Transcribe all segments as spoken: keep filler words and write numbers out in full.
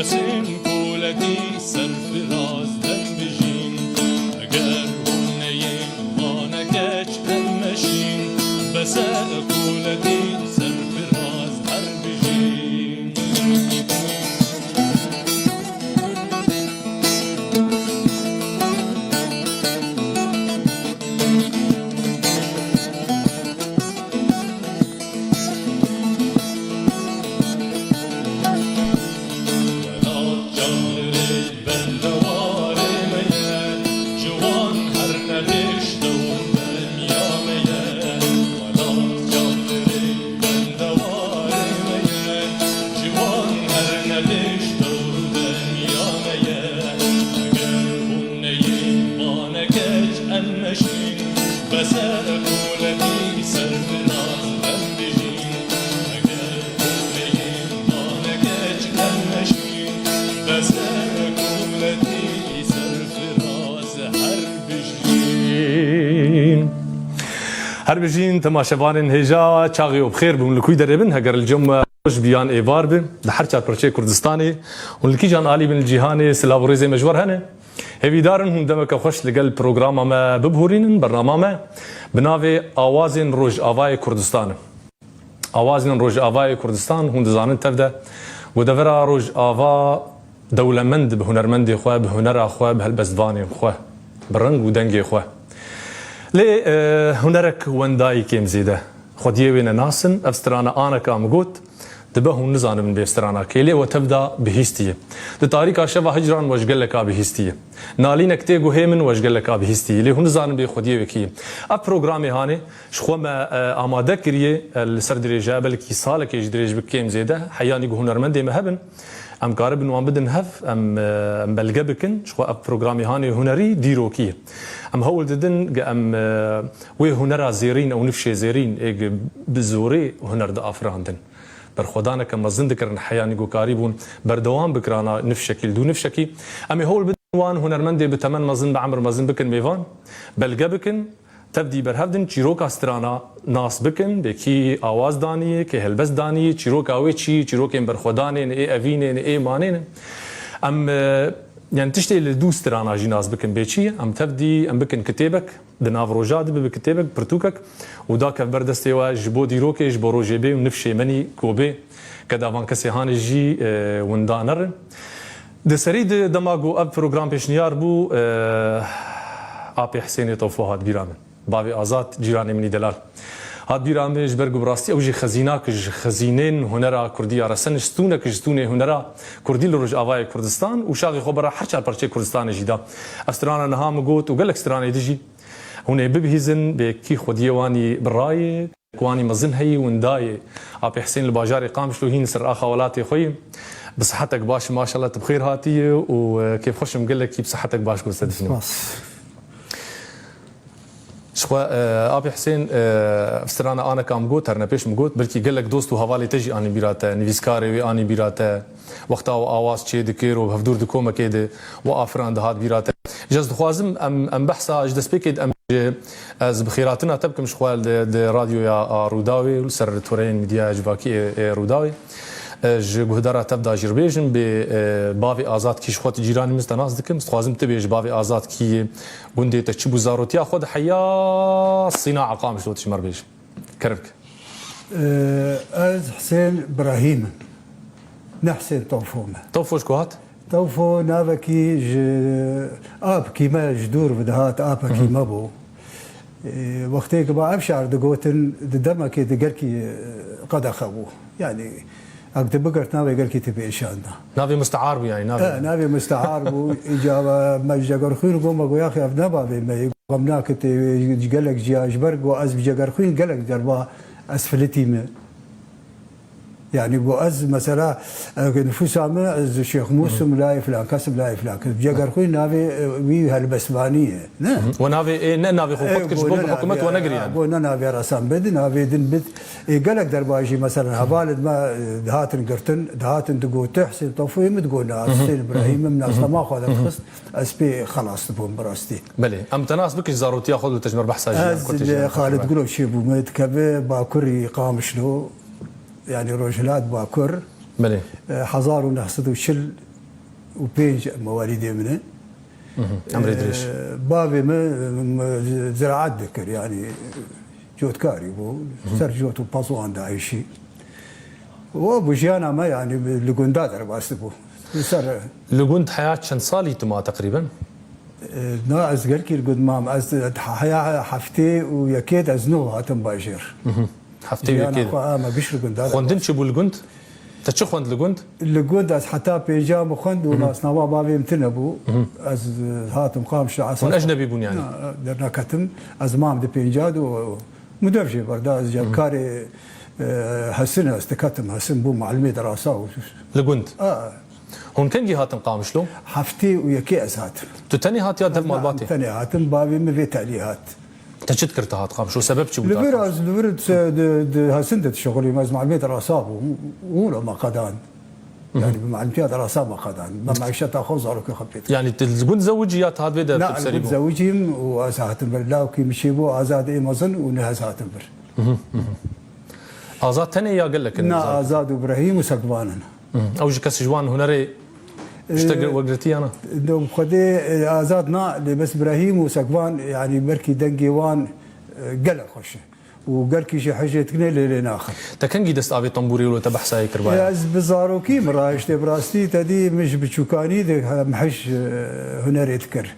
Sên koletî serfiraz dem bijîn, eger hûn neyên vane keç em meşîn, bese koletî serfiraz her bijîn. Welat çavdêrê bendewarê me ye, ciwan her nebêş dewr demiya me ye. Welat çavdêrê bendewarê me ye, ciwan her nebêş dewr demiya me ye. Eger hûn neyên vane keç em meşîn, bese koletî serfiraz em bijîn. Eger hûn neyên vane keç em meşîn, bese koletî serfiraz her bijîn. Her bijîn temaşevanên hêja, çaxê we bi xêr bin, li kû derê bin, heger li cem we roj bi yan êvar bi, li her çar parçeyê Kurdistanê hûn li kîjan alî bin li cîhanê, silav û rêzê me ji we re hene. Hêvîdar in hûn demeke xweş li gel programa me bibihurînin, bernama me bi navê Awazên Rojavayê Kurdistan e. Awazên Rojavayê Kurdistan, hûn dizanin tev de, û devera Rojava dewlemend bi hunermendê xwe, bi hunera xwe, bi helbestvanên xwe, bi reng û dengê xwe. Lê, e, hunerek wendayî kêm zêde. Xwediyê wê ne nas in, ev strana aneka min got, dibe hûn nizanibin vê strana kê, lê we tev da bihîstiye. Di tarîka şeva hicran we ji geleka bihîstiye. Nalînek tê guhê min we ji geleka bihîstiye. Lê hûn nizanin bê xwediyê wê kî ye. Ev programê hanê ji xwe me, e, amade kiriye, e, li ser dirêje, belkî salekê ji dirêj bi kêm zêde, heyanî ku hunermendê me hebin, em karibin wan bidin hev, em, e, em belge bikin. Ji xwe ev programê hanê hunerî dîrokî ye. Em hewl didin ge em, e, wê hunera zêrîn ew nifşê zêrîn ê ge bi zorê huner diafirandin. Berxwedaneke mezin dikirin, heyanî ku karîbûn berdewam bikirana nifşekî li dû nifşekî. Em ê hewl bidin wan hunermendê bi temen mezin, bi emir mezin bikin mêvan, belge bikin, tevdî berhev din çîroka strana nas bikin, bê kî awaz danî, kê helbest danî, çîroka wê çi, çîrokên berxwedanê ne, ê evînê ne, ê manê ne. Em, e, yani tiştê li dû strana jî nas bikin bê çi ye, em tevdî em bikin kitêbek, di nav roja de bibe kitêbek, pirtûkek û dakev ber destê we ji bo dîrokê, ji bo rojê bê û nifşê menî ku bê, keda van kesê hanê jî, e, winda nerin. Di serî de dema ku ev program pêşniyar bû, e, apê Hisênê Tofo hat bîra min. Bavê Azad, cîranê min î delal. Hat bîra min ji ber ku bi rastî ew jî xezînak ji xezînên hunera kurdî ya resen, ji stûnek ji stûnê hunera kurdî li Rojavayê Kurdistan û şaxê xwe bera her çar parçeyê Kurdistanê jî da. Ev strana niha min got û gelek stranê din jî hûn ê bibihîzin, bê kî xwediyê wanî bi rayê, ku wanî mezin heyî, winda yê. Apê Hisên li bajarê Qamişlo hîn li ser axa welatê xwe yî. Bi sihetek baş, maşallah, tu bi xêr hatî û, e, kêfxweş im gelekî bi sihetek baş ku li ser dînê. Spas. Ji xwe, e, Apê Hisên, e, strana aneka min got, ternepêş min got, belkî gelek dost û hevalê te jî anî bîra te, nivîskarê wê anî bîra te, wexta û awaz çê dikir û bi hevdûr di komekê de û afiran dihat bîra te. Ji ez dixwazim em, em behsa ji destpêkê de em ji, ez bi xêratina te bikim ji xwe li, di radyoya a Rûdawê û li ser toreyên medyaya civakî ê, ê Rûdawê. E, ji guhdara tev da jî re bêjim, bê, e, bavê Azad kî ji xwe tu cîranî min te nas dikim. Ez dixwazim tu bêjî bavê Azad kî ye, gundê te çi bû, zarotiya xwe di heya Sîna Eqam ji te ji me re bêjî. Kerem bike. E, ez Hisên Birahîm im. Ne Hisên Tofo me. Tofo ji ku hat? Tewfo navekî ji apkî me ji dûr ve dihat, apekî me bû. Ê, wextê ku ma ev şar digotin, di demekê di gelkî, e, qedexe bû. Yanî, ek tu bigirt navê gelkî tu pêşan da. Navê mustehar bû, yanî, navê. E, navê mustehar bû. Îca me ji Cegerxwîn got, me got, yaxê ev ne bavê me ye. Xem nake tê, ji gelek ciya, ji ber ku ez bi Cegerxwîn gelek derba ez filitî me. Yani got ez mesela, e, nifûsa min, ez Şêx Mûs im, layê filan kes im, layê filan kes. Cegerxwîn navê, e, wî helbestvanî ye, ne? Hı hı. We navê, ê, ne navê xwe xwe dikir, ji bo hikûmet we negiriyan. Got ne navê resan bid, navê din bid. Ê, gelek derba jî mesela hevalên me, e, dihatin girtin, dihatin digot, tu Hisên Tofûyê min digot, na, Hisên Îbrahîm im, nasnama xwe derdixist, ez pê xelas dibûm bi rastî. Belê, em te nas bikin ji zarotiya xwe, li te ji me re behsa jî yan kurtî jî yan. Ez li Xalid Gulo çêbûme, dikeve Bakurî Qamişlo. Yani Rojhilat Bakur. Belê. E, hezar û neh sed û çil û pênc mewalîdê min e. Hı hı. Emrê dirêj. Ee, bavê min, min ziraet dikir, yani cotkarî bû. Hı hı. Ser cot û pez wan diêşî. Û bu jiyana me, yani li gunda derbas dibû. Li ser Li gund heya çend salî tu ma teqrîben? Ee, na, ez gelkî li gund mam. Ez heya heftê û yekê de ez nû hatim bajêr. Hı hı. Heftê û Jiyana yekê de. Xwe, a, me giş li gunda Xwendin derbas. Çi bû li gund? Te çi xwend li gund? Li gund ez heta pênca min xwend û Hı hı. nasnama bavê min tune bû. Hı hı. Ez, e, hatim Qamişlo esas. Hûn ecnebî bûn yani? Na, derneketim. Ez mam di pênca de û, û min dev jê berda. Ez Hı hı. karê, e, Hesin, ez diketim Hesin, bû muallimê derasa û Li gund? A. Hûn kengî hatin Qamişlo? Heftê û yekê ez hatim. Tu tenê hat ya dev malbatê? Tenê hatim, bavê min vê telî hat. Te çi dikir te hat Qamişlo? Sebeb çi bû Li te vir hat Qamişlo? ez, li vir di, di, di Hesin de dişixulîm, ez muallimê derasa bûm. Û me qedan. Hı hı. Yani bi muallimtiya derasa me qedan. Me maîşeta xwe û zarokê xwe pê dikir. Yani tu li gund zewicî ya te hat vê de Na, tu li serî gund bû? zewicîm û ez hatim vir. Lawkî min çêbû, Azad ê mezin û neh ez hatim vir. Hı hı, hı hı. Azad tenê ya gelek in Na, Azad? Azad û Brahîm û Sekvan in. Hı. Ew ji kes ji wan hunerê tiştek Ee, wegirtî ya na? do Xwedê, e, Azad na, lê bes Brahîm û Sekvan, yani belkî dengê wan, e, gelek xweş e. Û gelkî jî hejê dikine lê lê naxin. Te kengî dest avê tembûrê wilo te behsa yê kir vaya? Ez bi zarokî min rahiştê, bi rastî te dî min ji biçûkanî de em hij, e, hunerê dikir.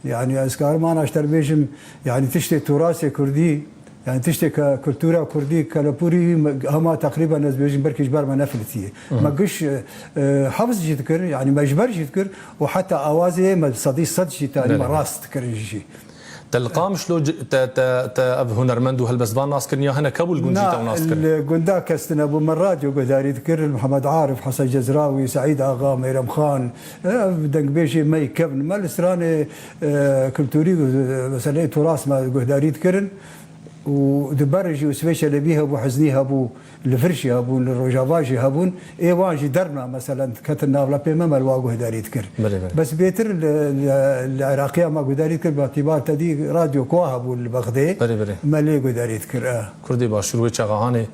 Yani ez karim ana ji te re bêjim, yani tiştê turasê kurdî, yani tiştê ke kultura kurdî, kelepûrî me hema teqrîben ez bêjim belkî ji ber me nefilitiye. Hı hı. Me giş, e, e, hefz jî dikir, yani me ji ber jî dikir û heta awazê me sedî sed jî tanî Belê. me rast dikirin jî. Te li Qamişlo c-, te, te, te ev hunermend û helbestvan nas kirin ya hinek hebû li gund jî Na, te nas kirin? li gunda kes tune bû. Me radyo guhdarî dikir, Mihemed Arif, Hesen Cezrawî, Seîd Axa, Meyrem Xan, ev dengbêjê me yê kevn. Me li stranê, e, kulturî û, e, meseleyê turas me guhdarî dikirin. Û di ber jî Usvê Çelebî hebû, Hiznî hebû, li vir jî hebûn, li Rojava jî hebûn. Ê wan jî derna, meselen, diketin nav lepê me, me li wa guhdarî dikir. Belê, belê. Bes bêtir li, li, li Iraqiya me guhdarî dikir, bi îtibar te dî radyo ku hebû li Bexdê, Belê, belê. me lê guhdarî dikir, e. Kurdê Başûr wê çaxa hanê,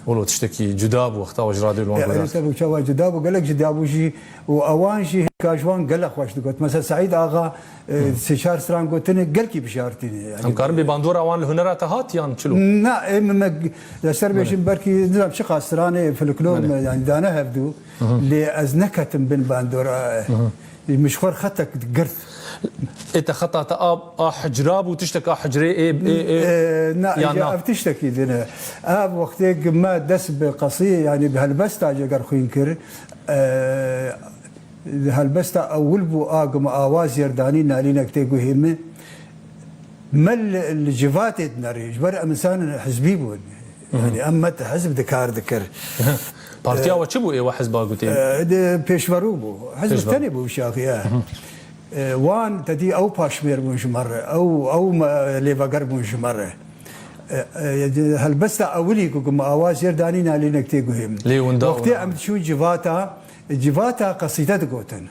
wilo tiştekî cuda bû, wexta we ji radyo li wan E, guhdar. Erê, tabi çawa cuda bû, gelek cuda bû jî. Û ewan jî hêka ji wan gelek xweş digot. Mesela Seîd Axa, e, Hı. sê çar stran gotine gelkî bijartîne. Yani Em karin bê bandora wan li hunera te hat yan çilo? Na, ê, me, me, li ser Belê. bêjim belkî nizam çiqas stranê folklor Belê. me, yani dane hevdû. Hı hı. Lê ez neketim bin bandora. Hı hı. Min ji xwe xetek girt. Ê te xeta te a, a hicra bû, tiştek a hicrê ê, ê, ê, E, na, ya îca na? ev tiştekî din e. Ev wextê me dest bi qesî, yani bi helbesta Cegerxwîn kir. E, helbesta ewil bû a gima awaz yerdanî nalînek tê guhê min. Me li, li civatê dinerê, ji ber em însan hizbî bûn. Hı hı. Yani em me di hizb dikar dikir. Partiya E, we çi bû ê we hizba gotê? e, de pêşverû bû. Hizb Pêşverû. tenê bû şaxî, e. Hı hı. E, wan te dî ew paşmêr bûn ji me re, ew, ew me, lêveger bûn ji me re. E, e, helbesta ewilî ku, ku me awaz jêr danî nalînek tê guhê min. Lê winda Wextê wina. em diçûn civata, civata qesîde digotin.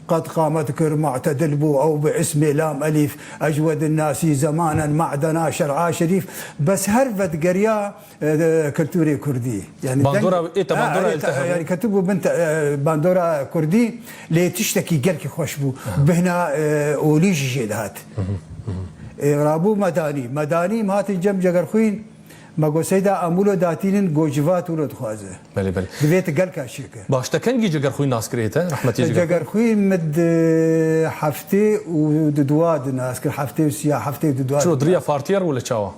Qed qamet kir, mu'tedil bû, ew bi ismê lam elîf, ecwedin nasî, zemanen ma'dena, şer'a şerîf. Bes her vedigeriya e, de, kulturê kurdî. Yani Bandora, deng- ê, te Ha, bandora ê, te, eltehebû? yani ketibû bin te, e, bandora kurdî, lê tiştekî gelkî xweş bû. Bihna, e, olî jî jê dihat. E, rabû me danî. Me danî, me hatin cem Cegerxwîn, me got, Seyda, em wilo datînin, got, civat wilo dixwaze. Belê, belê. Divê tu gelka çêke. Baş, te kengî Cegerxwîn nas kir ê te? Rehmetî Cegerxwîn. Cegerxwîn min di heftê û di dua di nas kir, heftê û siya, heftê û di dua Çilo di diriya nas. Partiyer wilo çawa?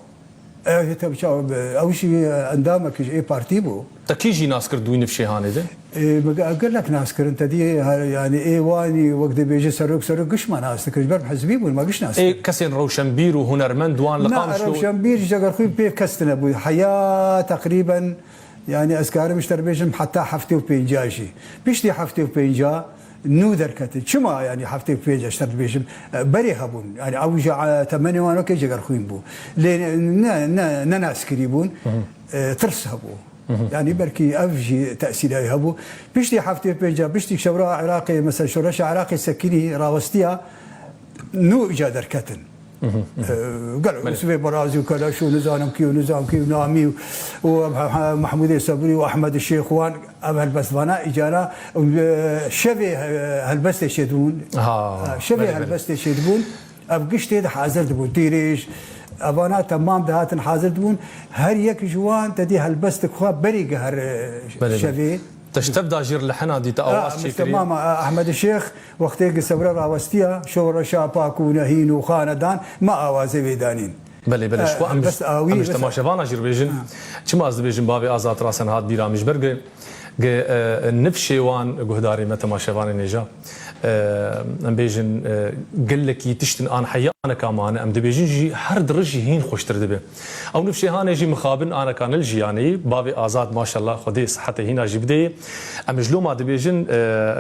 E, tabii çawa, e, ew jî, e, endamekî ji ê partî bû. Te kî jî nas kir di wî nifşê hanê de? E, me ge-, gelek nas kirin, te dî, ha, yani ê wanî wek dibêje serok, serok giş me nas dikir, ji ber hizbî bûn, me giş nas Ê kirin. kesên rewşenbîr û hunermend wan li Na, Qamişlo? rewşenbîr ji Cegerxwîn pê kes tine bû. Heya teqrîben, yani ez karim ji te re bêjim heta heftê û pênca jî. Piştî heftê û pênca, nû derketin. Çima, yani heftê û pênc ji te dibêjim, e, berê hebûn. Yani ew ji, e, temenê wan wekî Cegerxwîn bû. Lê ne, ne, ne naskirî bûn. Hı hı. E, tirs hebû. Hı hı. Yani belkî ev jî tesîrê hebû. Piştî heftê û pênc, piştî şewra Iraqê, mesela şoreşa Iraqê sekinî, rawestiya, nû îca derketin. Gelo Yûsifê Barazî û Keleş û nizanim kî û nizam kî û Namî û, û Mehmûdê Sebrî û Ehmedê Şêx wan, ev helbestvana îcara, e, şevê, e, helbestê çêdibûn. Ha, şevê helbestê çêdibûn. Ev giş tê de hazir dibûn. Tîrêj, evana temam dihatin hazir dibûn. Her yek ji wan te dî helbestik xwe berî giher, e, şevê. Te ji tev da jî lehena dî te awaz çêkirî. Mama, e, Ehmedê Şêx wextê ki Sewre rawestiya, şoreşa pak û nehîn û xanedan, me awazê wê danîn. Belê, belê. Ji xwe em ji, em ji temaşevana jî dibêjin. Çima ez dibêjim bavê Azad Rasen hat bîra min ji ber gi, gi, e, nifşê wan guhdarê me temaşevanê nêja. E, em bêjin, e, gelekî tiştin an heya aneka mane. Em dibêjin jî her di rij jî hîn xweştir dibe. Ew nifşê hanê jî mixabin aneka ne li jiyanê yî. Bavê Azad maşallah Xwedê sihetê hîna jî bidê. Em ji loma dibêjin,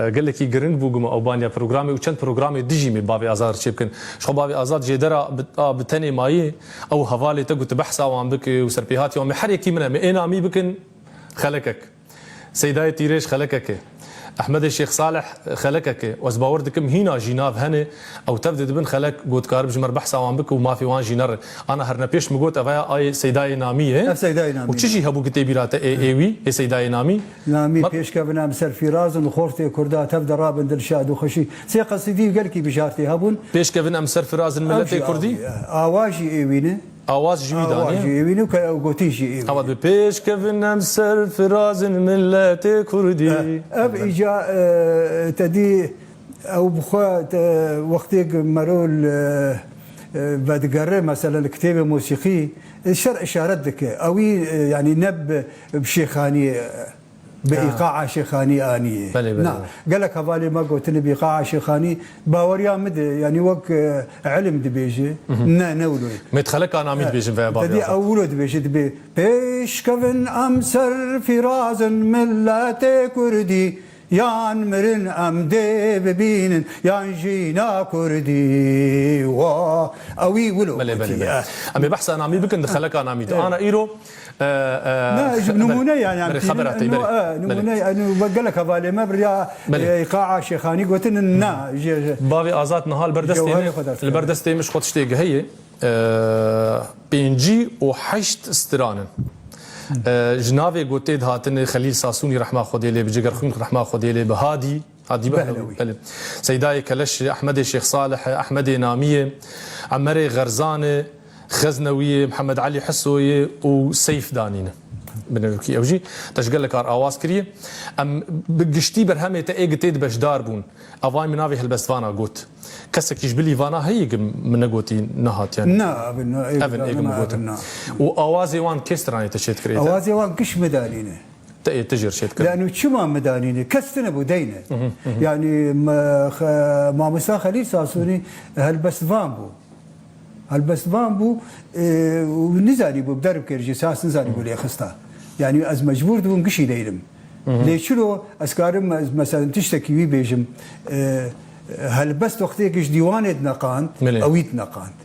e, gelekî giring bû guma ew baniya programê û çend programê dijî me bavê Azad re çêbikin. Ji xwe bavê Azad jêdera bi, a bi tenê mayî, ew hevalê te ku tu behsa wan bike û serpêhatiya wan me her yekî min e, me ê namî bikin xelekek. Seydayê Tîrêj xelekek e. Ehmedê Şêx Salih xelekek e. Ez bawer dikim hîna jî nav hene. Ew tev de dibin xelek, ku dikarib ji me re behsa wan bike û mafê wan jî nere. Ana herne pêş min got, ev aya ayê Seydayê Namî ye. Ev Seydayê Namî ye. Û çi jî hebû ki tê bîra te ê, ê wî, ê Seydayê Namî? Namî pêşkevin em ser fîrazin, xortê kurda tev de rabin dilşad û xweşî. Sê qesidî û gelkî bijartê hebûn. Pêşkevin em ser firazin milletê kurdî. Awa jî ê wî ne. Awaz ji wî danî. Awaz jî êwî nû ke ew gotin jî êwî. Ewa bi pêş kevin em ser firazin milletê kurdî. Eh, ev îca, eh, te dî ew bi xwe te wextê ki merol, eh, eh, vedigere, mesela li kitêbê mosîqî, eh, şer işaret dike. Ewî, eh, yanî ne bi, bi şêxaniyê, eh, Bi îqaa Şêxanî anî. Belê, belê, Na, belê. Gelek hevalê me gotine bi îqaa Şêxanî baweriya min de, yanî wek, e, ilim dibêje. Ne, ne wilo ye. Mêt xeleka namî dibêjin veya bavê Azad. Ew wilo dibêje, dibê pêşkevin em ser firazin milletê kurdî, yan mirin em dê bibînin, yan jîna kurdî. Wa, ewî wilo gotiye. Belê, belê, belê. Em ê behsa namî bikin di xeleka namî de. Ana îro, E, e, Na, ji nimûne yani, em berê xebera tînin, tey, nu-, berê, e, berê. Nimûne, e, nu-, gelek hevalê me biriya, Belê. E, îqaa Şêxanî gotin, na, ji, ji Bavê Azad niha li ber destê Cewherê min, xwe dest li ber kevin. Destê min ji xwe tiştê ge heye. E, pêncî û heşt stran in. E, ji navê gotê dihatine Xelîl Sasûnî rehma Xwedê lê bi, Cigerxwîn rehma Xwedê lê bi, Hadî, Hadî Behlewî. Behlewî. Belê. Seydayê Keleş, Ehmedê Şêx Salih, Ehmedê Namiyê, Emerê Xerzanê, Xeznewiyê, Mihemed Elî Hisoyê û Seyf danîne. Binivîkî ew jî te ji gelek kar awaz kiriye. Em bi giştî berhemê te ê gitê di beşdar bûn. Evay min navê helbestvana got. Kesekî ji bilî vana heye ki min negotî nehat yani. Na, abi, na, Evin ê ki min gotin. Na. Û awazê wan kê stranê te çêdikirê te? Awazê wan giş min danîne. Te ê tu jê re çêdikir. Lanu çima min danîne? Kes tune bû deyne. Yani me, xe-, mamosta Xelîl Sasûnî helbestvan bû. Helbestvan bû, e, û nizanî bû, bi derb kir jî, sas nizanî bû lê xista. Yani ez mecbûr dibûm gişî deynim. Lê çilo ez karim, ez mesela tiştekî wî bêjim, e, helbest wextê giş dîwanê dineqand, Belê. Ewî dineqand.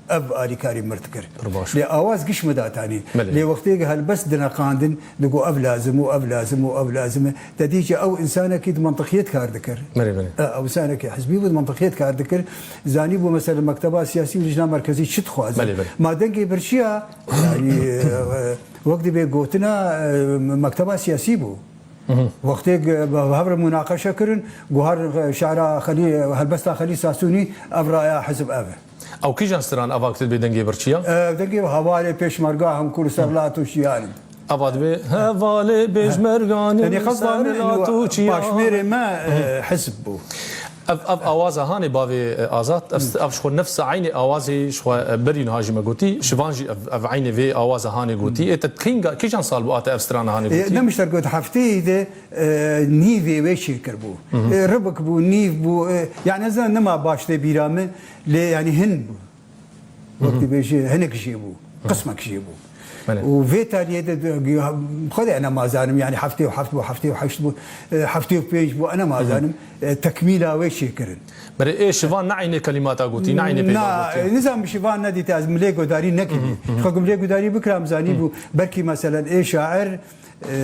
Ev alîkarî mir dikir. Pir baş. Lê awaz giş min datanî. Belê. Lê wextê ki helbest dineqandin, digo ev lazim û ev lazim û ev lazim e. Te dî ki ew însanekî di mentiqiyê kar dikir. Belê, belê. E, ew însanekî hizbî bû, di mentiqiyê kar dikir. Zanî bû mesela mekteba siyasî û lijna merkezî çi dixwaze. Belê, belê. Ma dengê birçiya, yani, e, wek dibê gotina, e, mekteba siyasî bû. Wextê ki bi hev re munaqeşe kirin, guhar şara Xelî-, helbesta Xelîl Sasûnî ev raya hizb ev e. Ew kîjan stran eva ki dibê dengê birçiya? Ev dengê hevalê pêşmerga hemkûr ser lat û çiyan in. Eva dibê hevalê pêşmergan in ser lat û çiyan. Paşmêrê me, e, hizb bû. Ev, ev awaza hanê bavê, e, Azad, ev, ev ji xwe nefsa eynê awazê ji xwe, e, berî niha jî me gotî, şivan jî ev, ev eynê vê awaza hanê gotî. Ê te kînga, kîjan sal bû a te ev strana hanê gotî? E, ne mişter got hefteyê de, e, nîvê wê çêkir bû. E, ribik bû, nîv bû, e, yani ez ne, nema baş tê bîra min, lê yani hin bû. Wek dibêje hinek jê bû, qismek jê bû. Belê. Û vê taliyê de, de, xwe de ena mazanim, yani heftê û heft bû, heftê û heşt bû, e, heftê û pênc bû, ena mazanim, e, tekmîla wê çêkirin. Berê ê şivan neînê kelîmata gotî, neînê peyva Na, gotî. E, nizam şivan nedîte, ez milê godarî nekirî. Xwe ku milê godarî bikira, em zanî bû, belkî meselen ê şair, e,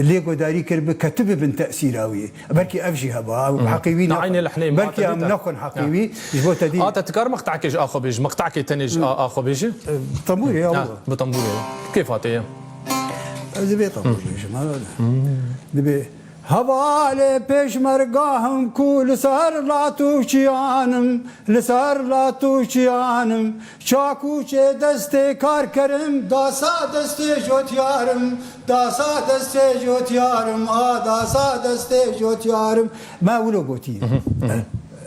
lê godarî kir bi ketibi bin tesîra wî. Belkî ev jî heba, ew heqî wî Na, nex-, eynê lehnê ma belkî te em dîta. Nexwin heqî Ya. Wî, ji bo te dî. A te tu kar meqtahekê ji axwe bêj, meqtahekê tenê ji a-, axwe bêje? E, tembûrê, ya Ya, wilo. Bi tembûrê. Kêfa te ye. Ez ê vê tembûr bêjim, ha, öyle. Dibê, hevalê pêşmergahim ku li ser lat û çiyanim, li ser lat û çiyanim, çakûçê destê karkerim, dasa destê jotiyarim, dasa destê jotiyarim, a dasa destê jotiyarim. Me wilo gotî.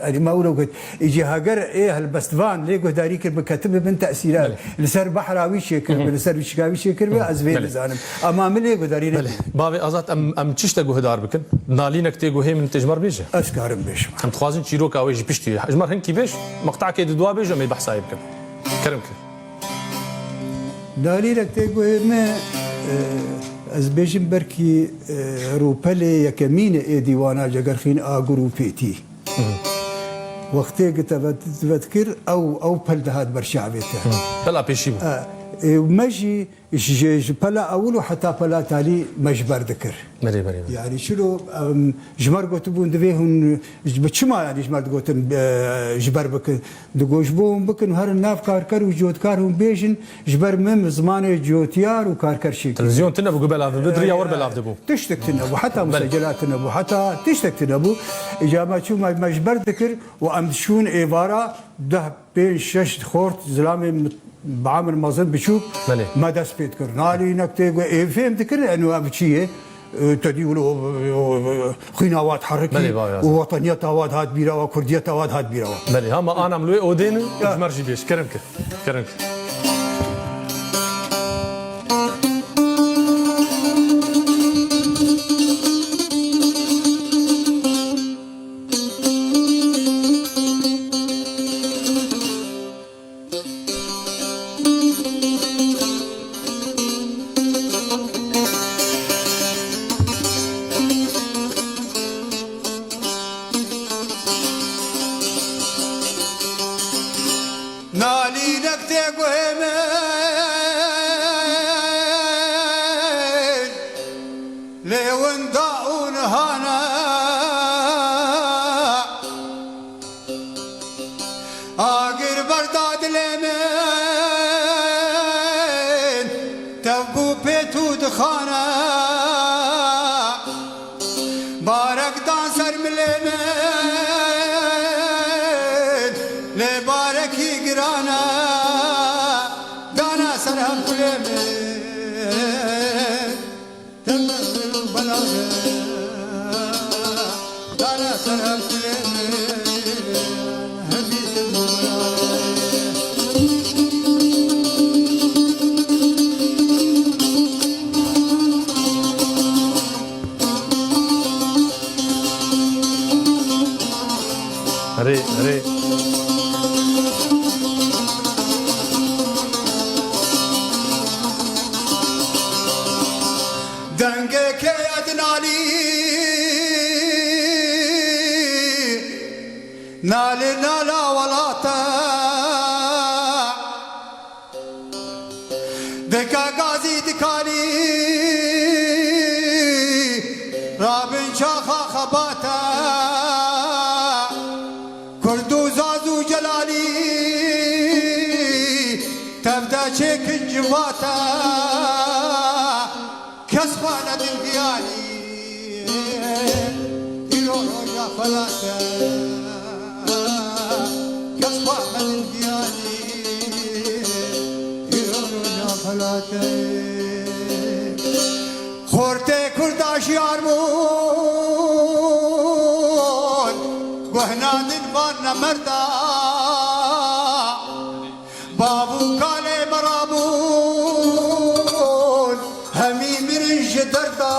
Erî me wilo got. Îcî heger ê helbestvan lê guhdarî kir bi ketibê bin tesîra. Belê. Li ser behra wî çêkir, li ser wîçika wî çêkir, ez vê Belê. Nizanim. Ama min lê guhdarî Belê. Nekir. Bavê Azad, em, em çi tişte guhdar bikin? Nalînek tê guhê min tê ji me re bêje. Ez karim bêjim. Em dixwazin çîroka wê jî piştî. Ji me re hinkî bêj, meqtahekê di dua bêj, em ê behsa wê bikin. Kerem kir. Nalînek tê guhê me, e, ez bêjim belkî, e, rûpelê yekemîn e ê dîwana Cegerxîn a grûpêtî. Wextê ki te vet-, vetkir, ew, ew pel dihat ber çavê te. Pela pêşî bû. E, e, me jî ji, ji pela ewil û heta pela talî me ji ber dikir. Belê, belê, belê. Yani çilo, em, ji me re gotibûn divê hûn, bi çima yani ji me re digotin, e, ji ber bikin? Digot ji bo hûn bikin û herin nav karker û cotkar hûn bêjin, ji ber min zimanê cotiyar û karker çêkir. Televîzyon tune bû ku belav dibe, di riya we re belav dibû. Tiştek tune bû, heta Belê. Musecela tune bû, heta tiştek tune bû. Îca me çû me, me ji ber dikir û em diçûn êvara deh, pênc, şeş xort, zilamê mit-, bi emir mezin biçûk Belê. Me dest pê dikir. Nalînek tê gu-, ê fêm dikir, eno ev çi ye? E, te dî wilo, e, xwîna wa diherikî Belê, bavê û Azad. Weteniyeta wa dihat bîra wa, kurdiyeta wa dihat bîra wa. Belê, hema anam li wê odê ne, Ya. Ji me re jî bêj. Kerem ke. Kerem ke. Nalînek tê guhê min, lê winda û nihana. Agir berda dilê min, tev bû pêt û dixana. Barek dan ser milê min, lê barekî giran e, dana ser hev gulê min. Erê, erê. Dengê kê ye dinalî, nalê nala welata. Dika gazî dikanî, rabin çaxa xebata. Kurd û Zaz û Celalî, tevde çêkin civata. Kes xwe nedin giyanî, îro roja xwelat e. Kes xwe nedin giyanî, îro roja xwelat e. Xortê Kurda şiyar bûn, guh nadin van nemerda. Bav û kalê me rabûn, hemî mirin ji derda.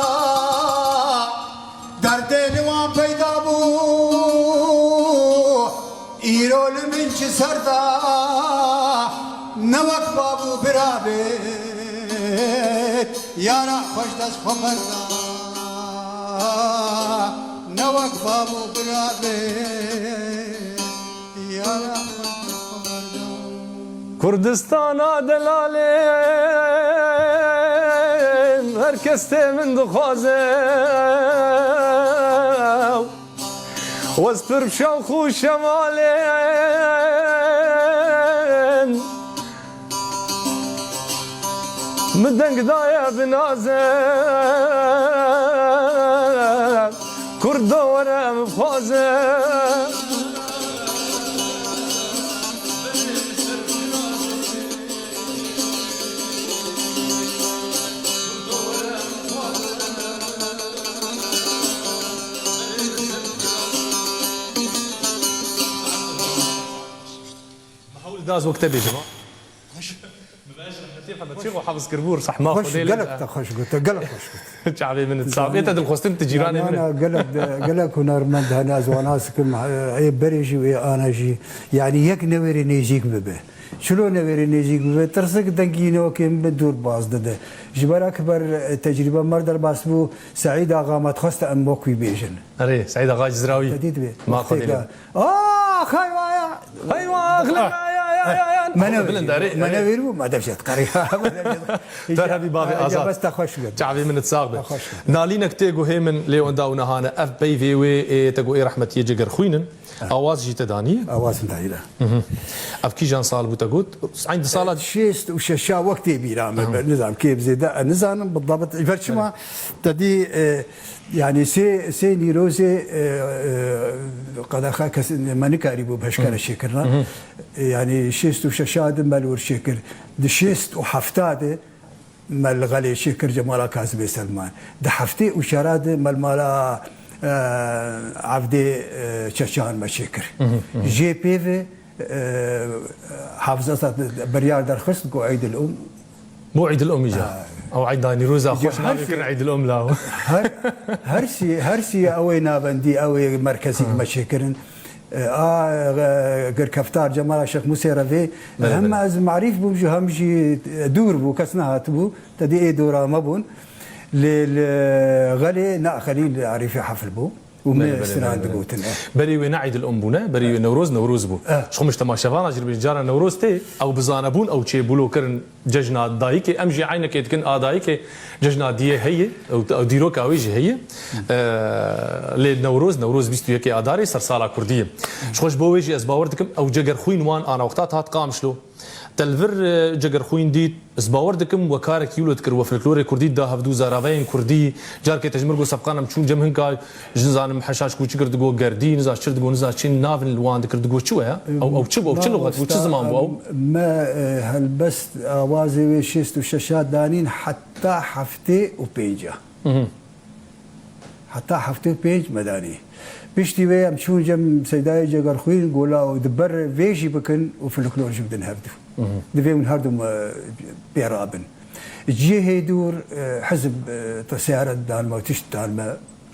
Derdê li wan peyda bû, îro li min çi ser da. Ne wek bav û bira bê, Yara xweş dest xwe berda, ne wek bav û bira be. Yara xweş dest xwe berda. Kurdistana delalên, her kes tê min dixwaze. Wez pir şewq û şemalên, min deng daye bi naze, Kurdo were bixwaze. Hewl das wek te bêjim, ha? Xweş. Bi beş rehmetî, rehmetî û hefiz kirbû, rehma Xweş, Xwedê lê gelek de. Te xweş got, te gelek xweş got. Çavê min sax. Ê te dilxwestin, tu cîranê min î. Na, na, gelek de, gelek hunermend hene, ez wana sikim, ê berê jî û ê ana jî. Yanî yek newêrê nêzîk bibe. Çilo newêrê nêzîk bibe, tirsik dengî newekê min bi dûr baz dide. Ji ber ekiber, e, tecrîbe mer derbas bû, Seîd Axa me dixwest em wek wî bêjin. Erê, Seîd Axa Cizrawî. Te dît bê. Ma Xwedê lê. Ah, xeywa ya. Xeywa, xeywa ya, ya, ya, ya. Me ne bilind, erê, me ne erê. Wêr bû, me dev jêt qerî. Me dev jêt qerî. Ter hebî bavê Azad. Bes te xweş got. Çavê min sax be. Te xweş got. Nalînek tê guhê min lê wenda û nehane ev peyvê wê ê te got ê rehmetiyê Cegerxwîn in. Awaz jî te danî? Awaz min danî de. Ev kîjan sal bû te got? Eyn di sala şêst û şeş a wek tê bîra min be. Nizam kê bi zêde, e, nizanim bidabit. Ji ber çima te dî, e, yanî sê, sê Nîrozê, e, e, qedexe kes me nikarîbû bi heşkere çêkirina. E, yanî şêst û şeş a di me li wir çêkir. Di şêst û heft a de me li Xelê çêkir Cemala Kazimê Selman. Di heftê û çara de me li mala, e, Evdê, e, Çeçan me çêkir. Jê pê ve, e, Hafız Esad biryar derxist ku Eydil Um. Bo Eydil Um îca. Ha. Ew Eyda Nîroza xweş navê kirin Eydil Um law. Her, her sî, her sî ew ê navendî, ew ê merkezî me çêkirin. E, a, e, Girkeftar, Cemala Şêx Musê Revê, hema ez marîf bûm ji hem jî, e, dûr bû, kes nehatibû, te dî ê dora me bûn. Lê li Xelê na Xelîl Arîfê hefil bû û me, belê, belê, strand digotin, e. Berê wê ne Eydil Um bûne, berê wê Newroz, Newroz bû. E. Ji xwe min ji temaşevana jî dibêjin, cara Newroz tê, ew bi zanebûn ew çêbûlo kirin, Cejna dayikê, em jî eynekê dikin a dayikê, cejna diyê heye, ew, ew dîroka wê jî heye. Eee, lê Newroz, Newroz bîst û yekê Adarê sersala Kurdî ye. Ji xwe ji bo wê jî ez bawer dikim, ew Cegerxwîn wan ana wexta hat Qamişlo. Te li vir, e, Cegerxwîn dît, ez bawer dikim we karekî wilo dikir, we folklorê Kurdî da hevdû zaraveyên Kurdî, carkê te ji mir got sebqan em çûn cem hinka, Ji nizanim heşaş ku çi kir digo gerdî, niza çir digo, niza çi navin li wan dikir digo çi we ya? Ew, ew çi bû? Ew çi luxet bû? Çi ziman bû ew? Me, e, helbest awazê wê şêst û şeş a danîn heta heftê û pênc a. Heta heftê û pênc me danî. Piştî wê em çûn cem Seydayê Cegerxwîn gola û di ber vê jî bikin û folklor jî bidin hevdu. Divê hûn herdu me pê rabin. Cihê dûr, e, hizb, e, te seyaret dan me, tişt dan me.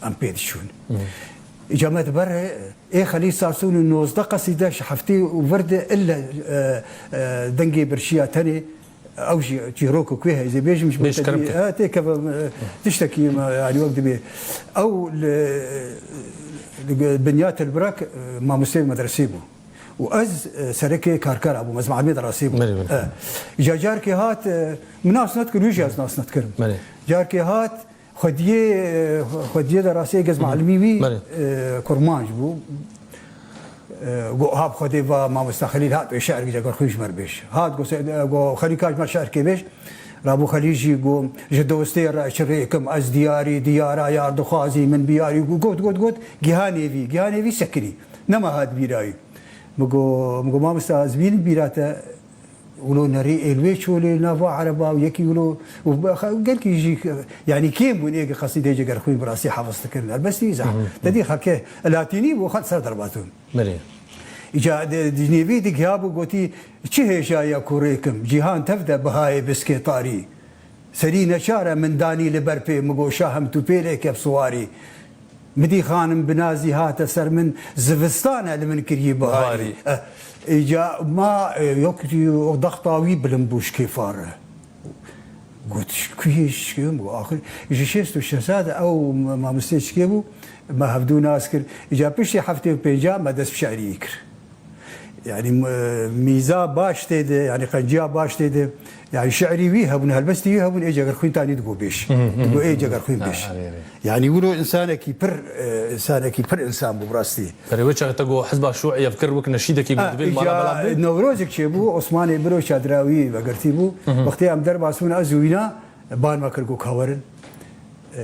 Em pê diçûn. Îca me diber ê Xelîl Sarsûn û nozdeh qesîde ji heftê û vir de ille, e, e, dengê birçiya tenê ew jî çîrok û ku heyzê bêjim ji bo te dî, e, têkeve, e, tiştekî me, yanî wek dibê. Ew li, li Binya Tilbirak, e, mamosteyê medresê bû. Û ez, e, serekê karkera bûm, ez malimê derasê bûm. Belê, belê. E, îca carkê hat, e, min nas nedikirin, wî jî ez nas nedikirim. Belê. Carkê hat, Xwediyê, xwediyê de rastiyê gez malimî wî, e, kurmanc bû. E, got, ha bi Xwedê va mamosta Xelîl hat wê şe'rkî Cegerxwîn ji me re bêj. Hat got, se-, got, Xelîl ka ji me re şe'rkê bêj. Rabû Xelîl jî got, ji dostê re çi rêkim, ez diyarî, diyara yar dixwazî, min biyarî, got, got, got, got, gihanê vî, gihanê vî sekinî. Nema hat bîra wî. Min got, min got, mamosta, ez bînim bîra te, Wilo nerî êlwê çolê nava ereba û yekî wilo û be-, xe-, gelkî jî, yanî kêm bûn ê ki qesîdê Cegerxwîn bi rastî hefiz dikirin. Helbestî zehf. Te dî xelkê latînî bû, xelk ser derbatûn. Belê. Îca di, di nêvî digiya bû gotî, çi hêja ye kurê kim, cîhan tev de bihayê biskê tarî. Serî neçar e min danî li ber pê, min got, şahim tu pêlê kef siwarî. Midî xanim bi nazî hate ser min, zivistan e li min kirî biharî. Biharî. Eh, îca ma, e, yok, dexta wî bilind bû ji kêfa re. Got, "Ku yê şikê?" Got, "Axir ji şêst û şeş de ew mamostê şikê bû, me hevdû nas kir. Îca piştî heftê û pênca me dest bi şerî kir." Yani, m-, mîza baş tê de, yani qenciya baş tê de. Yani şiirî wî hebûn, helbestî wî hebûn, ê Cegerxwîn tanî digo bêj. Digo ê Cegerxwîn bêj. Ha, erê, erê. Yani wilo insanekî pir, e, insanekî pir insan bû bi rastî. Berê wê çaxê te got hizba şûî ev kir wek neşîdekî got Ha, dibên mala îca belav bê? Newrozek çêbû, Osmanê Biro Çadrawî vegertî bû. Wextê em derbas bûn ez û wîna, ban me kir got ka werin. E,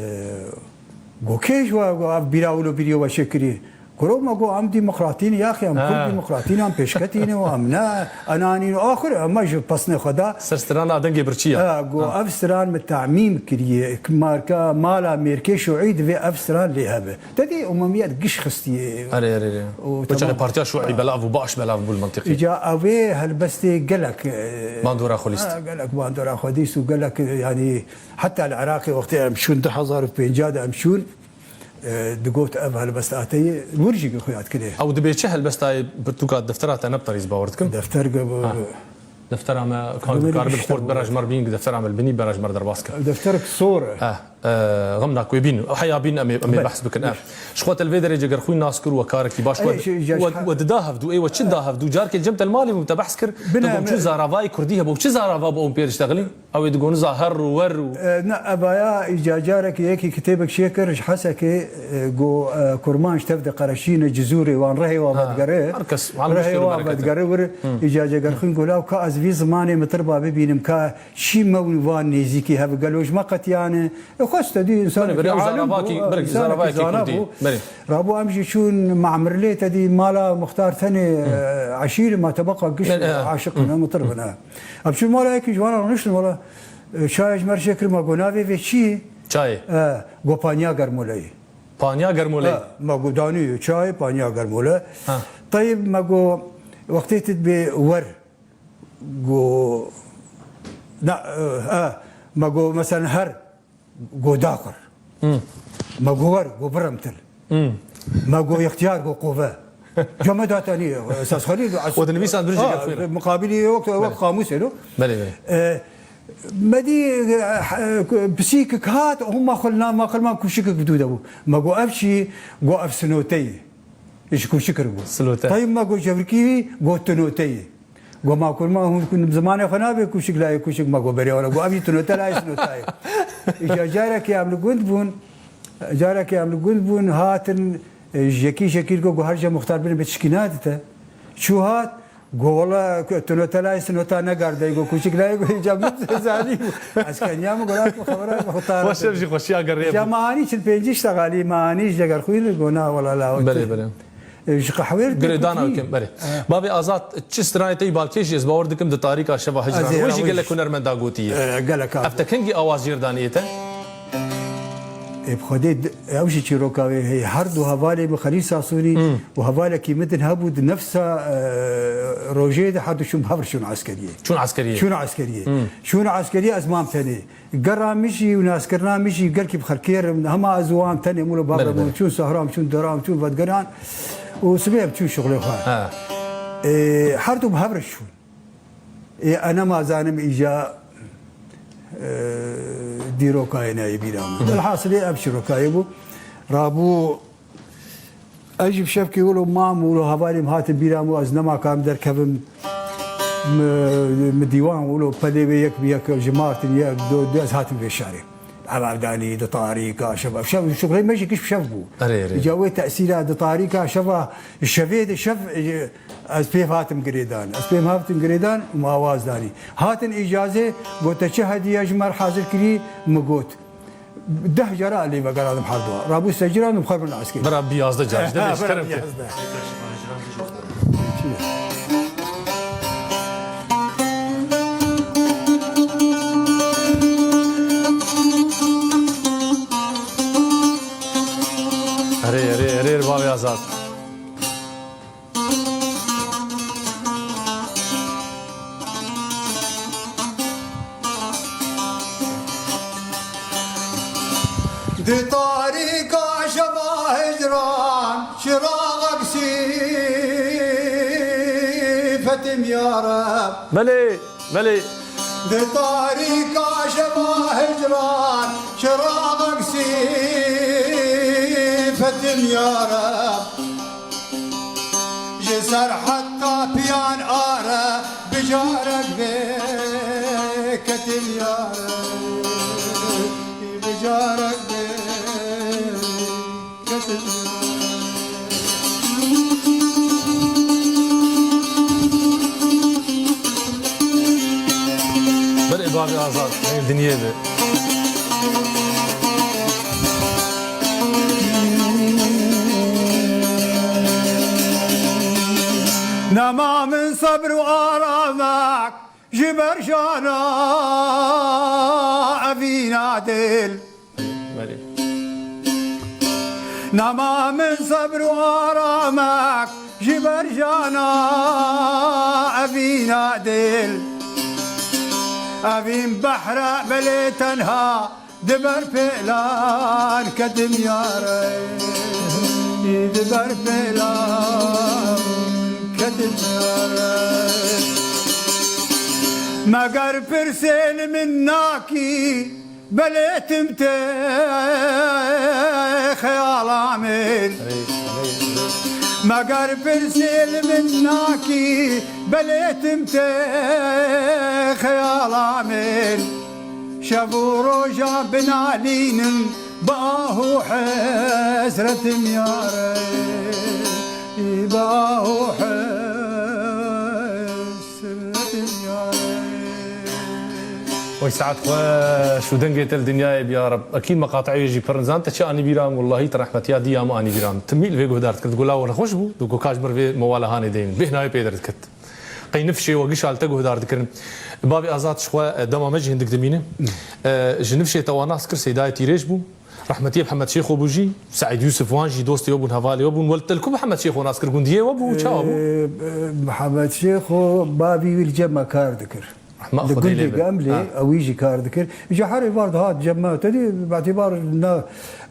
got kê ji we got ev bîra wilo bîrî we çêkirî? Kuro me got em demokratî ne, yaxî em kurd demokratî ne, em pêşketî ne û em ne enanî ne. Axir em ji pesnê xwe da. Ser strana dengê birçî ya. Ha, got ev stran min tamîm kiriye. Marka mala mêrkê şûî divê ev stran lê hebe. Te dî umumiyet giş xistiye. Erê, erê, erê. Û Wê çaxê tamam. Partiya şûî belav û baş belav bû li mentiqî. Îca ew ê helbestê gelek, e, Bandora xwe lîst. Ha, gelek bandora xwe dîst û gelek, e, yanî heta li Iraqê wextê em çûn du hezar û pênca de em çûn, e, digot ev helbest ateyê wir jî xwe yad kirê. Ew dibê çi helbestayê pirtûka deftera te ne bi te rîz bawer dikim? Defter ge-, Ha. Deftera me kan Xeberî karibin gişte xort bu. Beraj mer bîn deftera me li binî beraj mer derbas kir. Defterek sor e. Eh, eh, xemna ku bîn, heya bîn em ê, em ê Be- behs bikin. Eh. Ji xwe te li vê derê Cegerxwîn nas kir we karekî baş Ey, we, şey, ya we, şiha- we dida hevdû, ê we çi da hevdû? Carkê cem te li malê bû te behs kir, Bine, te got çi me- zaravayê kurdî hebû, çi zarava bo em pê diştexilîn? Ew ê digo niza her û wer û E, ne, evaya îca carek yekî kitêbek çêkir ji Hesekê, e, go, e, Kurmanc tev de qereşîne Cizûrê wan rehê wan Ha, vedgere. Her kes, wan Rehê muşkil wan bereket. Vedgere wir, Hı. îca Cegerxwîn go law ka ez vî zimanê mitirba bibînim ka çî me û wan nêzîkî hev gelo ji me qetiyane. E, xwest te dî însanekî Berê, berê, ew alim zaravakî, bû, berê, însanekî zaravayekî zana kurdî. Bû. Berê. Rabû em jî çûn Mamirlê te dî mala Muxtar Tenê, Hı. e, eşîr ma tebeqa giş Berê, e, aşiq Hı. ne, mitir bine. Em çûn mala yekî ji wan re rûniştin, wela, e, çayê ji me re çêkir, me got, "Navê vê çi?" Çayê? E, got, "Paniya Germoleyê." Paniya Germoleyê? E, me got, "Danî çayê, Paniya Germole." Ha. Teyb me got, "Wextê tu dibê wer." Got, "Na, e, e." Me got, "Meselen her." Go daxur. Hmm. Me go wer, go biremtil. Hmm. Me go ixtiyar, go qove. Ca me datanî, Esas Xelîl, as- O dinivîsan bir jî Ha, gerxwîn e. Muqabilî yok, yok Belê. Qamûsê lo. Belê, belê. E, me dî, e, pisîkik hat, hûn ma xwe li nav ma xwe li ma kuşikik bi dû de bû. Me go ev çi, go ev sinoteyî. Ji kuşikir bû. Silote. Tayî me go cevrikî, go tinoteyî. Go ma kurma hûn zimanê xwe nabê kuşik layê kuşik ma go berê wala go ev jî tinote layê sinotayê. Îca carekê em li gund bûn, carekê em li gund bûn hatin, e, jekî jekî go go her ca muxtar bin be tişkî nadite. Çû hat, go wala tinote layê sinota negardey go kuşik layê go îca min zanî bû. Ez kenya min go lat xebera muxtar. Xweş ev jî xweşiya gerê Îca bû. Ma anî çil pêncî ştegalî ma anî ji deger xwîn go na wala la. Belê, belê. E, ji qehwê re Girê dana kutî. Kim, berê. Bavê Azad, çi stranê te yî balkêş jî ez bawer dikim di tarîka şeva hicran. Ez ê Wê jî ew gelek jî hunermenda gotiye. E, gelek Ev te kengî awaz jêr daniye te? Ê, bi Xwedê di-, ew jî çîroka wê heye. Her du hevalê min Xelîl Sasûnî Hmm. û hevalekî min din hebû di nefsa, e, rojê de her du çûn bi hev re çûn eskeriyê. Çûn eskeriyê. Çûn eskeriyê. Hmm. Çûn eskeriyê ez mam tenê. Gera min jî û naskirina min jî gelkî bi xelkê re, hema ez û wan tenê mûlo Belê, babra min belê. çûn sehra min çûn dera min çûn vedgeran û sibê em çûn şixulê xwe. Ha. Ê, her du bi hev re çûn. Ê, enema zanim îca, e, dîrokayê neyê bîra min. Hı hı. Delhasilê ev çîrokayê bû. Rabû Ez jî bi şevkê wilo mam û wilo hevalê min hatin bîra min û ez nema karim derkevim. Mi, mi dîwan wilo pelê wê yek bi yek ji Martin yek, do, do ez hatim vê şarê. Ev evdanî di tarîka şeva. Şev, şuxulê me jî giş bi şev bû. Erê, erê. Îca wê tesîra di tarîka şeva, şevê de şev, e, ez pêv hatim girêdan. Ez pêv hatim girêdan û min awaz danî. Hatin îcazê, got, "Te çi hediye ji me re hazir kirî?" Min got. Deh cara lê vegerandim her dua. Rabû secîran û xwe bin askê. Bira bi yazdeh car ji demê Ha, ji bira kerem bi ke. yazdeh. Erê, erê, erê, bavê Azad. Di tarîka şeva hicran, çiraxek sîfetim ya Reb. Belê, belê. Di tarîka şeva hicran çiraxek sî fetim ya Reb. Ji serheta piyan are bi carek vê ketim ya Reb. Bi carek vê ketim ya Reb. Belê bavê Azad, hey dinyê be. Nema min sebr û aramek ji ber jana evîna dil. Belê. Nema min sebr û aramek ji ber jana evîna dil. Evîn behre belê tenha di ber pêlan ketim ya Reb. Di ber pêlan ketim ya Reb. Meger pirsê li min nakî, belê tim tê xeyala min. Meger pirsê li min nakî, belê tim tê xeyala min. Şev û roja binalînim, bi ah û hesretim ya Reb, bi ah û hesretim ya Reb. Wey saet xweş û dengê te li dinyayê bi ya Reb. Ekîd meqateyê jî pir in. Zan te çi anî bîra min? Wellahî te rehmetiya diya min anî bîra min. Tim mî li vê guhdar dikir. Digo la were xweş bû, digo ka ji mir vê mewala hanê deynin. Bêhnayê pê derdikit. Qey nifşê we gişal te guhdar dikirin. Bavê Azad ji xwe, e, dema me jî hindik dimîne. E, ji nifşê te wan nas kir, Seydayê Tîrêj bû. Rehmetiyê Mihemed Şêxo bû jî. Seîd Yûsif wan jî dostê we bûn, hevalê we bûn. Wel te li ku Mihemed Şêxo nas kir? Gundiyê we bû, çawa bû? E, e, Mihemed Şêxo bavî wî li cem me kar dikir. Rehma Li Xwedê lê gundê be. Gemlê Ha. ewî jî kar dikir. Îca her êvar dihat cem me. Te dî, betîbar na,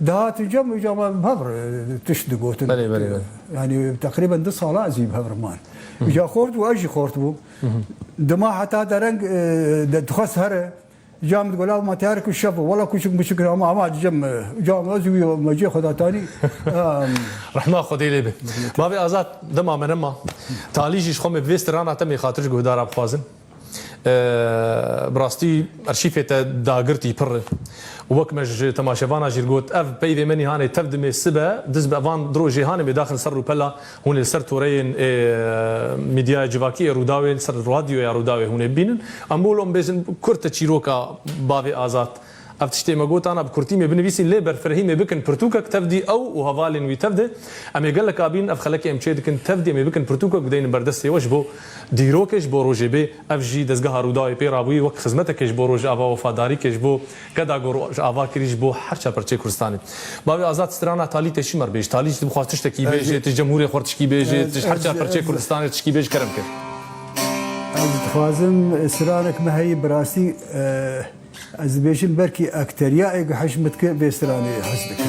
dihatin cem, îca me bi hev re tişt digotin. Belê, belê, belê. Yani teqrîben du sala ez jî bi hev re man. Îca xort bû, ez jî xort bûm. Dima heta dereng, e, de dixwest here. Îca min digot, "La ma te here ku şev o, wela kuşik mişik ama, ama cem, e, îca min ez wî me cê xwe da tanî." Em, Rehma Xwedê lê be. Bavê Azad, dema me nema. Talî jî ji xwe me bi vê strana te mê xatir ji guhdara bixwazin. Eee, bi rastî arşîfê te dagirtî pir e. Û wek me ji temaşevana jî got, ev peyvê me nîhanê tev dimê sibe, diz be van diro jêhanê me daxil ser rûpela hûn ê li ser toreyên, ê, medyaya civakî ê Rûdawê, li ser radyoya Rûdawê hûn ê bibînin. Em bol em bêjin kurte çîroka bavê Azad. Ev tiştê me gotana bi kurtî me binivîsîn, lê berfirehî me bikin pirtûkek tev dî ew û hevalên wî tev de. Em ê gelek abîn ev xelekê em çê dikin tev dî, em ê bikin pirtûkek bideynin ber destê we ji bo dîrokê, ji bo rojê bê. Ev jî dezgeha Rûdawê pê rabûyî wek xizmetekê ji bo Rojava, wefadarîkê ji bo keda ku Rojava kirî ji bo her çar perçê Kurdistanê. Bavê Azad, strana talî te çi me re bêj? Talî tu dixwaz tiştekî bêjê, tu ji cemhûrê xwe tişkî bêjê, tu ji her çar perçê Kurdistanê tişkî bêj, kerem kir. Ez dixwazim stranek me heyî bi rastî, e, Ez dibêjim belkî ekteriya ê ku hej min dike vê stranê hez dike.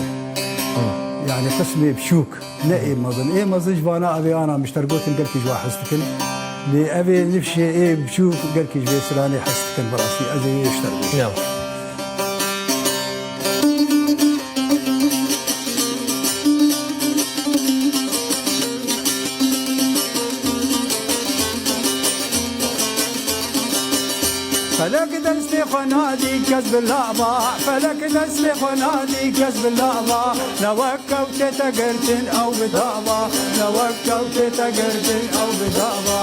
Yani qismê biçûk, ne ê mezin. Ê mezin ji vana evê ana min ji te re gotin gelkî ji wa hez dikin. Lê evê nifşê ê biçûk gelkî ji vê stranê hez dikin bi rastî. Ez ê wê ji te re gotim. Ya. Felek destê xwe nadî kes bi lava, felek destê xwe nadî kes bi lava. Ne wek kewtê te girtin ew bi dava, ne wek kewtê te girtin ew bi dava.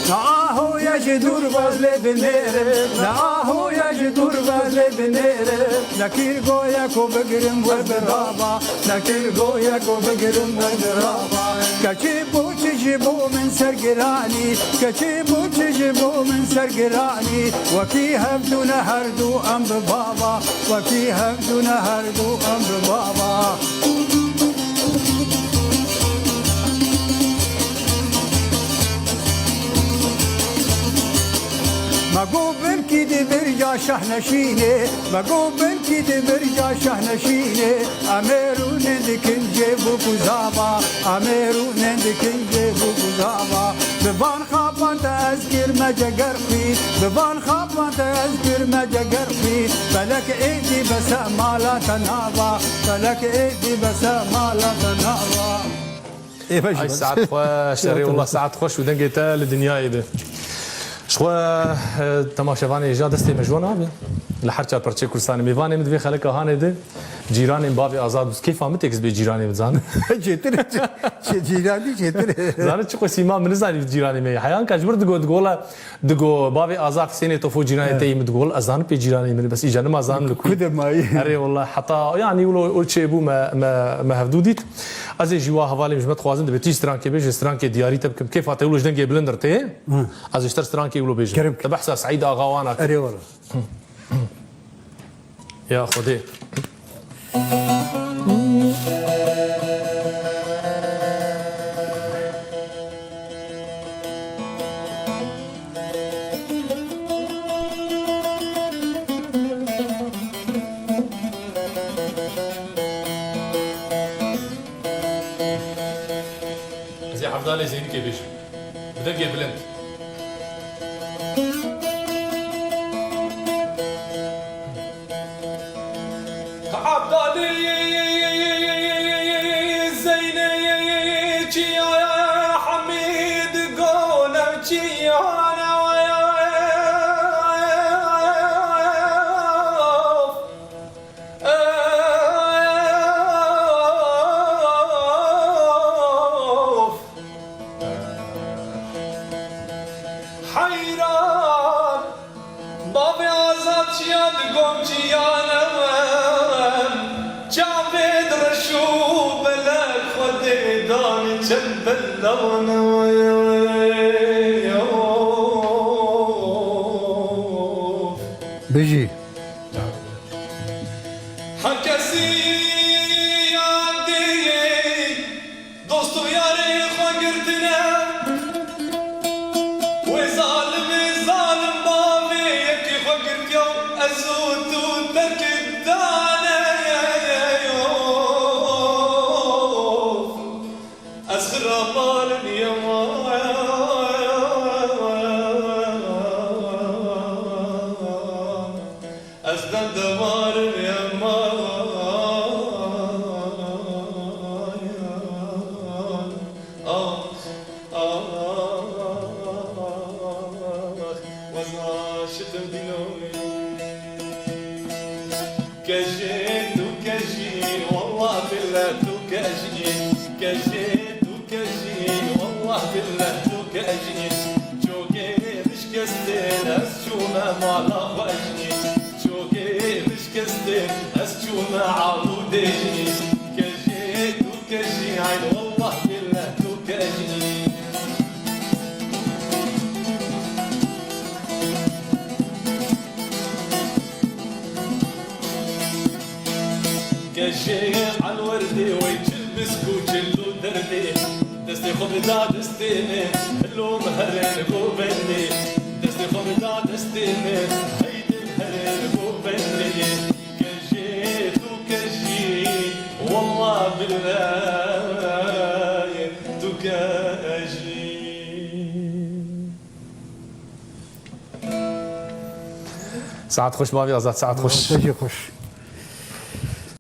Na ahoya ji dûr ve lê binêrim, na ahoya ji dûr ve lê binêrim. Nekir goya ku bigirim we bi rava, nekir goya ku bigirim we bi rava. Keçî bû çi ji bo min ser giranî, keçî bû çi ji bo min ser giranî. Wekî hevdû ne her du em bi bava, wekî hevdû ne her du em bi bava. Ma got bin Kî di birca şehneşînê, me got belkî di birca şehneşînê, em ê rûnin dikin cêv û kuzava, em ê rûnin dikin cêv û kuzava. Bi van xapan te ez kirme cegerxwî, bi van xapan te ez kirme cegerxwî, felek êdî bese mala te nava, felek êdî bese mala te nava. Ê, baş Ay, baş. Saet xweş, erê, Yatırım. Wallah, saet xweş û dengê te li dinyayê de. Ji xwe, e, temaşevanê hêja destê me ji we nabe. Li her çar parçeyê Kurdistanê mêvanê min di vê xeleka hanê de cîranên bavê Azad bû. Kêfa min têkis bê cîranê min, zan. Çêtir, çê-, çê-, cîranî çêtir. Zane çi qo sîma min nizanî cîranê me ye. Heyan ka ji wir digo, digo, wala Digo, bavê Azad Hüseyinê Tofo cîranê te yî, min digo, ez zanim pê cîranê min, bes îca nima zanim li ku. Ku de mayî? Erê, wallah, heta, yanî, wilo, o çêbû me, me, me hevdû dît. Ez ê jî wa hevalê min ji me dixwazin, dibe tî strankê bêje, strankê diyarî te bikim. Kêfa te wilo ji dengê bilind re tê. Hı. Ez ê ji te strankê wilo bêjim. Kerem. Te behsa Seîd Axa wana kir. Erê, wallah. Ya Xwedê. Ez ê Evdalê Zênikê bêjim. Bi dengê bilind. Evdalê Zênikê Hemîd Gole çiyane. Heyran, bavê Azad çiya di gomçiyane, çavê di reş û belek Xwedê danî çend belawane. Bijî. Her kesî ya dê dost û yarê xwe girtine. Wê zalimê zalim bavê yekî xwe girtiya û ez û tu terk dane. Ez xirabanim yema. Ez derdemarim yema. Ax, ax, wez aşiqim dîno. Kejê tu kejî, wallah billah tu kejî. Kejê tu kejî, wallah billah tu kejî. Çokê min şikestê, ez çûme mala xwe jî. Çokê min şikestê, ez çûme Alûdê jî. Kejê tu kejî, ay wallah billah tu kejî. Kejê Elwerdê wey çil bisk û çil û derdê. Destê xwe bida destê min, hilo min herê li govendê. Destê xwe bida destê min, heydê min herê li govendê. Kejê tu kejî, wallah billah tu kejî. Saet xweş bavê Azad, saet xweş. Saetê xweş.